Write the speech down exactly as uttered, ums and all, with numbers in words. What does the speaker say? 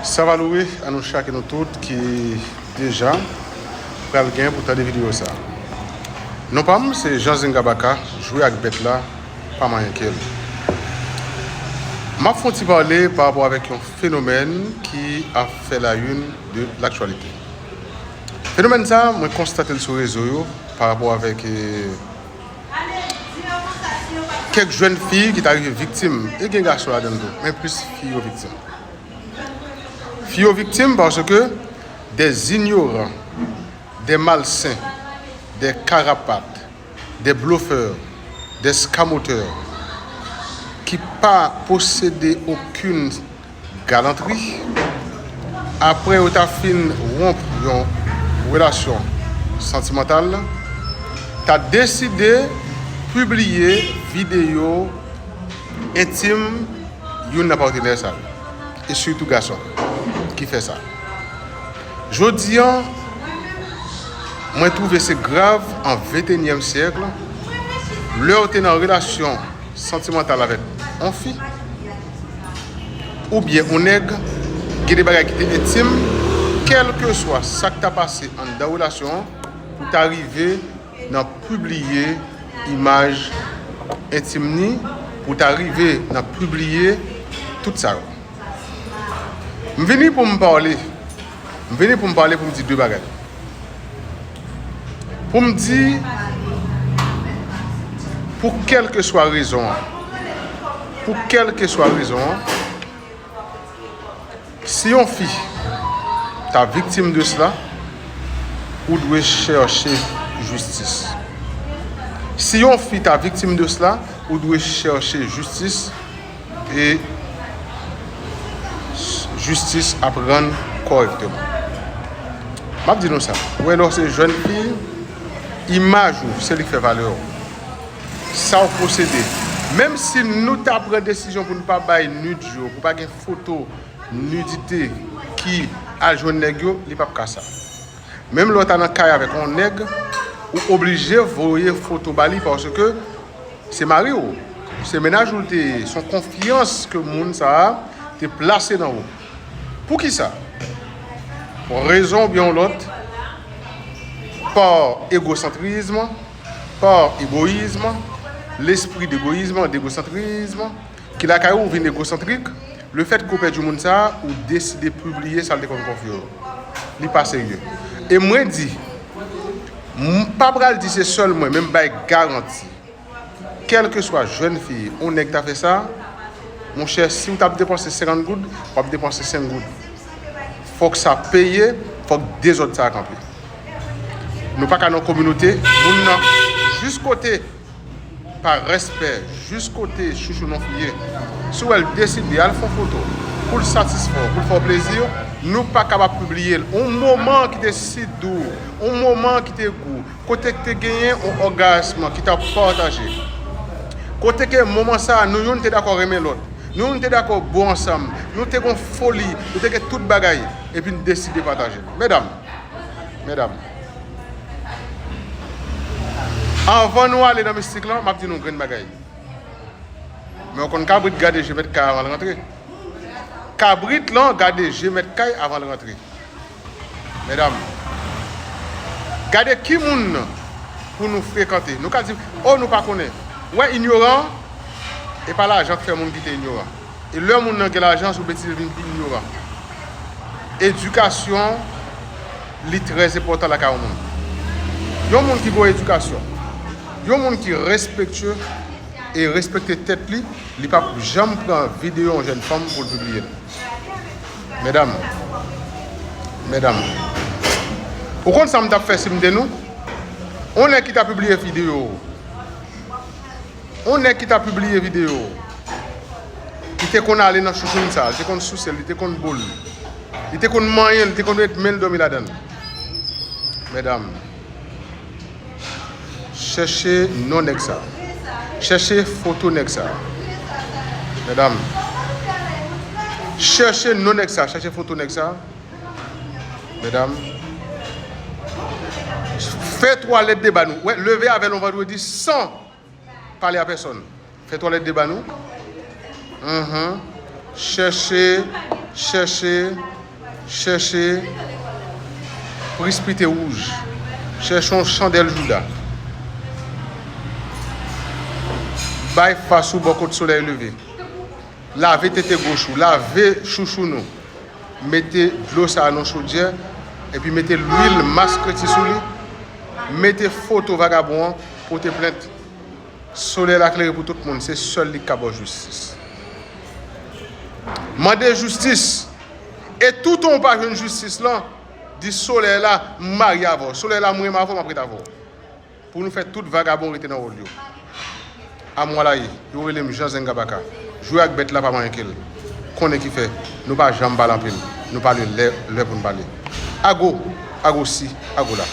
Savalou a nou chak e nou tout ki deja pral gen pou tande videyo sa. Non pa m se Jean Zengabaka, jwe ak bèt la, pa manyen ke l. M ap fè yon ti pale pa rapò avèk yon fenomèn ki ap fè la une de l'actualité. Fenomèn sa, mwen konstate l sou rezo yo pa rapò avèk, eh, kèk jèn fi ki ta rive viktim, e gen gason ladan l tou, men plis fi yo viktim. Fi yo viktim paske des ignorants, des malsains, des carapates, des bluffeurs, des escamoteurs ki pa posede okenn galantri, apre yo ta fin wonp yon relasyon santimantal, ta deside pibliye videyo entim youn nan patenè sa yo, e sitou gason ki fè sa. Jodi a, mwen twouve se grav an ventenyèm syèk, lè w te nan relasyon santimantal avèk yon fi, oubyen yon nèg, gen de bagay ki te entim, kèlkeswa sa k ta pase anndan relasyon an, pou ta rive nan pibliye imaj entim ni, pou ta rive nan pibliye tout sa yo. M vini pou m pale, m vini pou m pale, pou m di de bagay. Pou m di, pou kèlkeswa rezon an, pou kèlkeswa rezon an, si yon fi ta viktim de sela, ou dwe chèche jistis. Si yon fi ta viktim de sela, ou dwe chèche jistis, e jistis ap rann kòrèkteman. M ap di nou sa, ou wè lè w se jèn fi, imaj ou se li k fè valè w. Sa w posede. Menm si nou ta pran desizyon pou n pa bay nude yo, pou pa gen foto nidite ki al jwenn nèg yo, li p ap ka sa. Menm lè w ta nan kay avèk yon nèg, ou oblije voye foto ba li paske se mari w, se mennaj ou l te ye, se yon konfyans ke moun sa a te plase nan ou. Poukisa? Pou rezon oubyen yon lòt, pa egosantrizm, pa egoyizm, lespri degoyizm, degosantrizm, ki lakay ou vin egosantrik, lefètke ou pèdi moun sa a, ou deside pibliye sa l te konn konfye w. Li pa serye. E mwen di, m pa pral di se sèl mwen, men m bay garanti. Kèlkeswa jèn fi, yon nèg ta fè sa, monchè, si w t ap depanse senkant goud, w ap depanse senk goud. Fòk sa peye, fòk dezòd sa kanpe. Nou pa ka nan kominote, moun nan, jis kote pa respè, jis kote chouchou nan fi ye. Si w wè l deside al fè yon foto pou l satisfè w, pou l fè w plezi, nou pa kapab pibliye l. Yon moman ki te si dou, yon moman ki te gou, kote k te genyen yon ògasm ki t ap pataje. Kote ke moman sa a, nou youn te dakò renmen lòt, nou youn te dakò bo ansanm, nou te gon foli, nou te gen tout bagay, epi n deside pataje l. Medam, medam, anvan nou ale nan mistik lan, m ap di nou grenn bagay. Men w konn kabrit gade je mèt kay avan l rantre. Kabrit lan gade je mèt kay avan l rantre. Medam, gade ki moun pou nou frekante. Nou ka di, o, nou pa konnen. Ou wè, inyoran, e pa lajan k fè moun kite inyoran. E lè moun nan gen lajan, sou betiz li vin pi inyoran. Edikasyon, li trè enpòtan lakay yon moun. Yon moun ki gon edikasyon, yon moun ki respektye e respekte tèt li, li p ap janm pran videyo yon jèn fanm pou l pibliye l. Medam, medam, ou konn sa m t ap fè si m te nou? On nèg ki ta pibliye videyo, on nèg ki ta pibliye videyo, li te konn ale nan chouchoun sa, li te konn souse l, li te konn bo l, li te konn manyen l, li te konn met men l dòmi ladan l. Medam, chèche non nèg sa. Chèche foto nèg sa. Medam, chèche non nèg sa, chèche foto nèg sa. Medam, fè twalèt de ba nou. Wè, leve avè l yon vandredi san pale a pèsòn. Fè twalèt de ba nou. Mhm. Chèche, chèche, Chèche plis pite wouj. Chèche yon chandèl jouda. Bay fas ou bò kot solèy leve. Lave tete goch ou, lave chouchou nou. Mete dlo sa a nan chodyè, epi mete lwil mas kreti sou li. Mete foto vagabon an, pote plent. Solèy la klere pou tout moun, se sèl li k ka ba w jistis. Mande jistis. E toutan w pa jwenn jistis lan, di solèy la, m marye avè w. Solèy la, m renmen avè w, m ap ret avè w. Pou nou fè tout vagabon rete nan wòl yo. Amwalaye, yo rele m Jan Zengabaka. Jwe ak bèt la pa manyen ke l. Konnen ki fè, nou pa janm pale anpil. Nou pale lè, lè pou n pale. Ago, ago si, ago la.